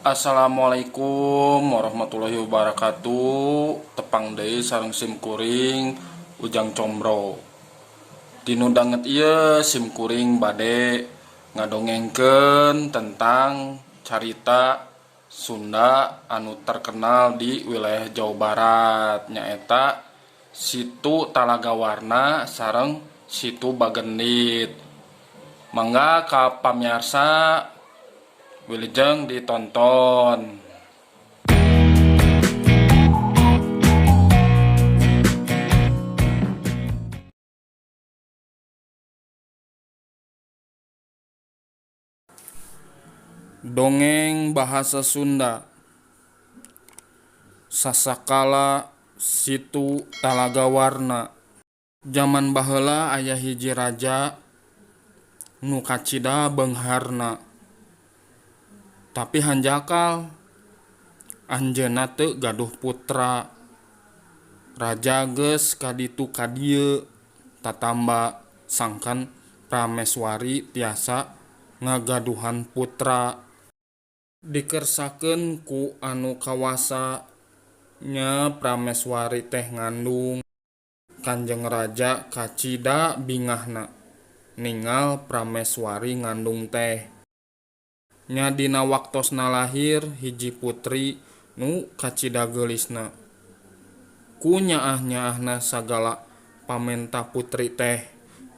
Assalamualaikum warahmatullahi wabarakatuh. Tepang deui sareng sim kuring Ujang Combro. Dinu danget ieu sim kuring bade ngadongengkeun tentang carita Sunda anu terkenal di wilayah Jawa Barat, nyaeta Situ Talaga Warna sareng Situ Bagendit. Mangga ka pamiarsa, wilujeng ditonton. Dongeng Bahasa Sunda Sasakala Situ Talaga Warna. Jaman baheula aya hiji raja nu kacida beungharna, tapi hanjakal anjeunna teu gaduh putra. Raja geus kaditu kadieu tatamba sangkan prameswari tiasa ngagaduhan putra. Dikersakeun ku anu kawasa nya prameswari teh ngandung. Kanjeng Raja kacida bingahna ningal prameswari ngandung teh. Nya dina waktosna lahir hiji putri nu kacida geulisna. Ku nyaah-nyaahna sagala pamenta putri teh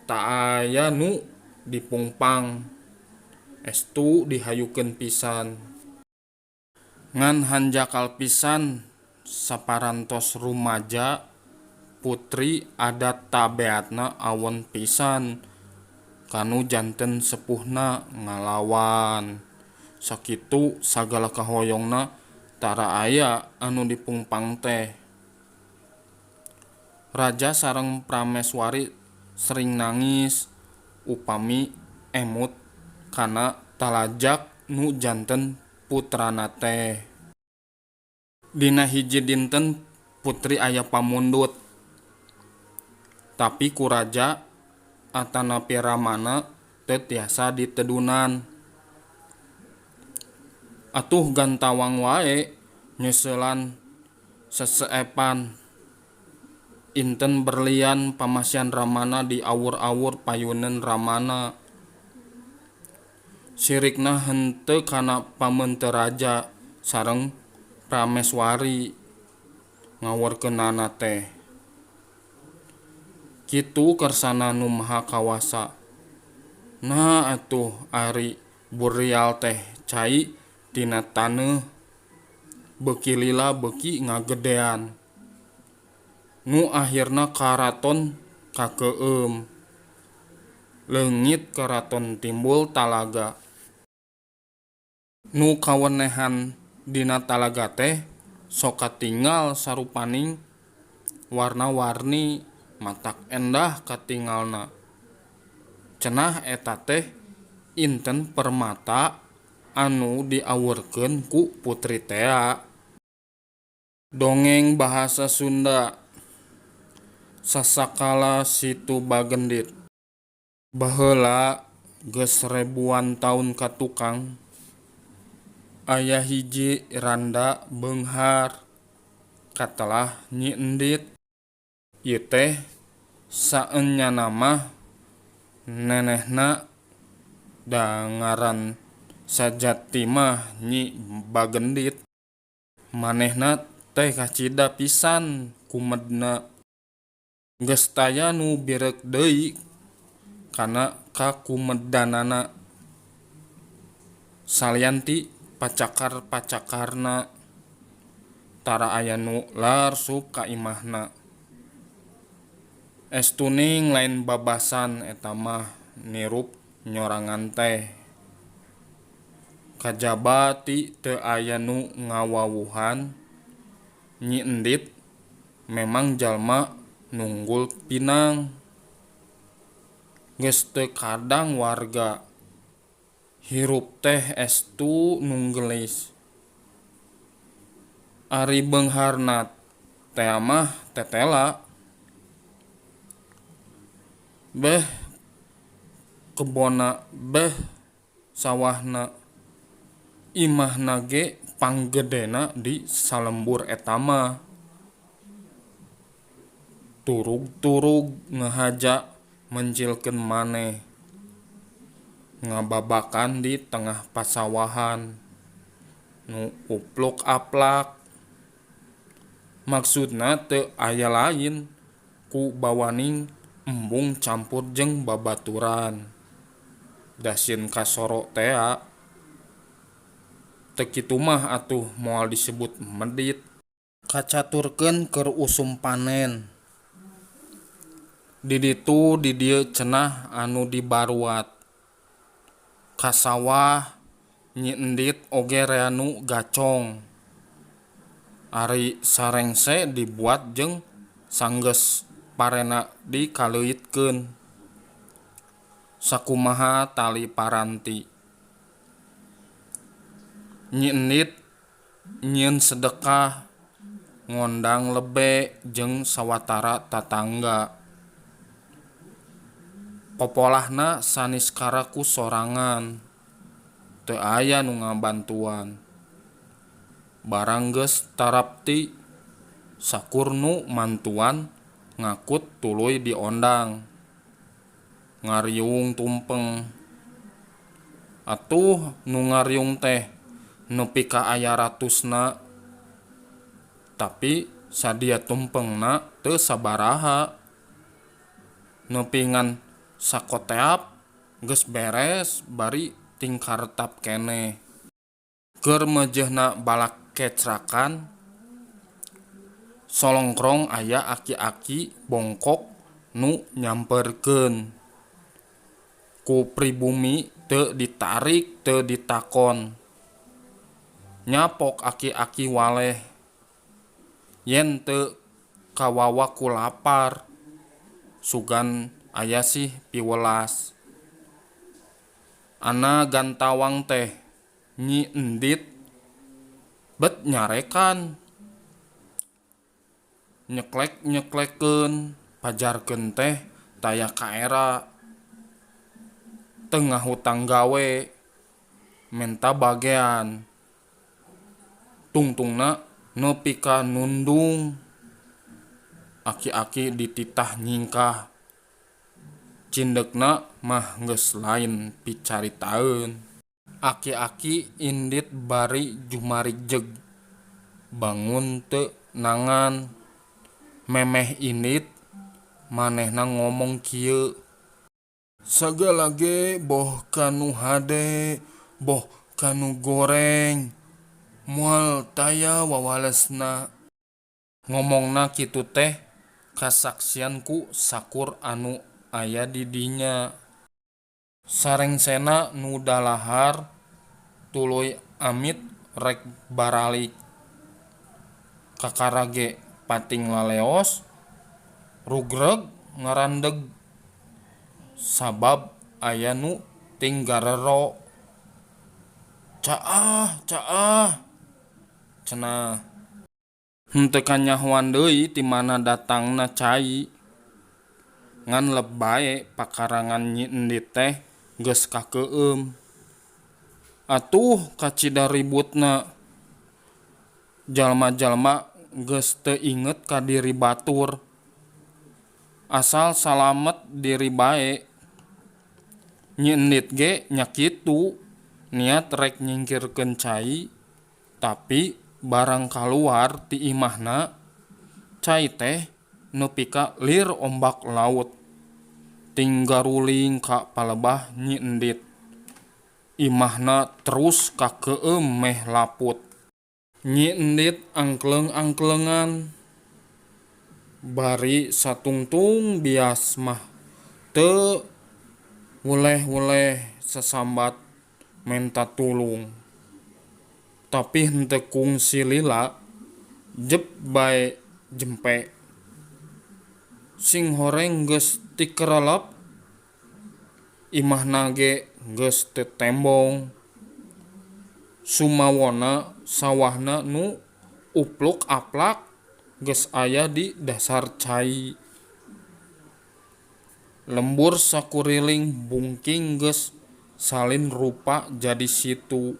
ta aya nu dipungpang, estu dihayukeun pisan. Ngan hanjakal pisan saparantos rumaja putri adat tabeatna awon pisan kanu janten sepuhna ngalawan. Sakitu sagala kahoyongna tara aya anu dipungpang teh. Raja sareng prameswari sering nangis upami emut kana talajak nu janten putrana teh. Dina hiji dinten putri aya pamundut, tapi ku raja atanapi ramana teu tiasa ditedunan. Atuh gantawang wae nyeuselan seseepan. Inten berlian pamasihan ramana diawur-awur payuneun ramana. Sirikna henteu kana pameunte raja sareng prameswari ngawurkeunana teh. Kitu kersana Nu Maha Kawasa. Nah atuh ari burial teh cai tina taneuh beuki lila beuki ngagedean. Nu akhirna karaton kakeueum. Leungit karaton timbul talaga. Nu kawenehan dina talaga teh sok katingal sarupaning warna-warni matak endah katingalna. Cenah eta teh inten permata anu diawurkeun ku putri tea. Dongeng Bahasa Sunda Sasakala Situ Bagendit. Baheula geus ribuan taun ka tukang aya hiji randa beunghar katelah Nyi Endit. Ieu teh saenyana mah nenehna da ngaran sajati mah Nyi Bagendit. Manehna teh kacida pisan kumedna. Geus taya nu bireuk deui kana kakumedanana salian ti pacakar-pacakarna. Tara aya nu larsup ka imahna. Estuning lain babasan eta mah nirup nyorangan teh. Kajaba ti teu aya nu ngawawuhan Nyi Endit memang jalma nunggul pinang. Geus teu kadang warga hirup teh estu nunggelis. Ari beungharna tea mah tetela. Beh kebonna, beh sawahna. Imahna ge panggedena di salembur eta mah. Turug-turug ngahaja mencilkeun maneh. Ngababakan di tengah pasawahan nu upluk-aplak. Maksudna teu aya lain ku bawaning embung campur jeung babaturan. Da sieun kasoro tea. Teu kitu mah atuh moal disebut medit. Kacaturkeun keur usum panen. Di ditu di dieu cenah anu dibaruat. Ka sawah Nyi Endit oge rea nu gacong. Ari sarengse dibuat jeung sanggeus parena dikaleuitkeun. Sakumaha tali paranti. Nyi Endit nyieun sedekah ngondang lebe jeung sawatara tatangga. Popolahna saniskara ku sorangan. Teu aya nu ngabantuan. Barang geus tarapti sakur nu mantuan ngakut tuluy diondang. Ngariung tumpeng. Atuh nu ngariung teh nepi ka aya ratusna. Tapi sadia tumpengna teu sabaraha. Nepi ngan sakoteap geus beres bari tingkaretap keneh. Keur meujeuhna balakecrakan solongkrong aya aki-aki bongkok nu nyamperkeun. Ku pribumi teu ditarik teu ditakon. Nyapok aki-aki waleh. Yen teu kawawa ku lapar sugan aya sih piwelas. Ana gantawang teh Nyi Endit bet nyarekan. Nyeklek-nyeklekeun pajarkeun teh taya kaera. Teu ngahutang gawe menta bagean. Tungtungna nepi ka nundung. Aki-aki dititah nyingkah. Cindekna mah geus lain picaritaeun. Aki-aki indit bari jumarigjeg. Bangun teu nangan. Memeh indit manehna ngomong kieu. Sagala ge boh ka nu hade boh ka nu goreng moal taya wawalesna. Ngomongna kitu teh kasaksian ku sakur anu aya di dinya. Sarengsena nu dalahar tuluy amit rek baralik. Kakara ge pating laleos rugreg ngarandeg. Sabab aya nu ting garero. Caah caah cenah. Henteu kanyahoan deui ti mana datangna cai. Ngan lep bae pakarangan Nyi Endit teh geus kakeueum. Atuh kacida ributna. Jalma-jalma geus teu inget ka diri batur. Asal salamet diri bae. Nyi Endit ge nya kitu niat rek nyingkirkeun cai tapi barang kaluar ti imahna cai teh nepi ka lir ombak laut. Ting garuling ka palebah Nyi Endit. Imahna terus kakeueum meh laput. Nyi Endit angkleung-angkleungan. Bari satungtung bias mah teu weleh-weleh sasambat menta tulung. Tapi henteu kungsi lila jep bae jempe. Sing horeng geus tikerelep. Imahna ge geus teu tembong. Sumawona sawahna nu upluk-aplak geus aya di dasar cai. Lembur sakuriling bungking geus salin rupa jadi situ.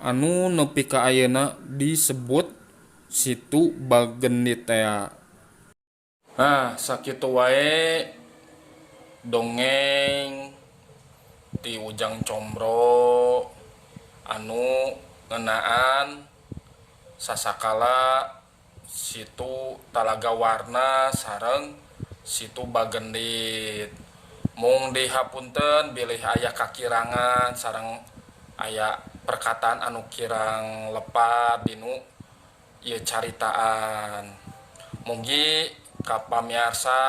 Anu nepi ka ayeuna disebut Situ Bagendit tea. Nah, sakitu wae dongeng ti Ujang Combro anu ngeunaan sasakala Situ Talaga Warna sareng Situ Bagendit. Mung dihapunten bilih aya kakirangan sareng aya perkataan anu kirang lepat dinu ieu caritaan. Mugi ka pamiarsa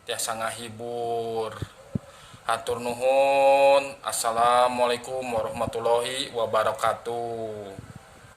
tiasa ngahibur. Hatur nuhun. Assalamualaikum warahmatullahi wabarakatuh.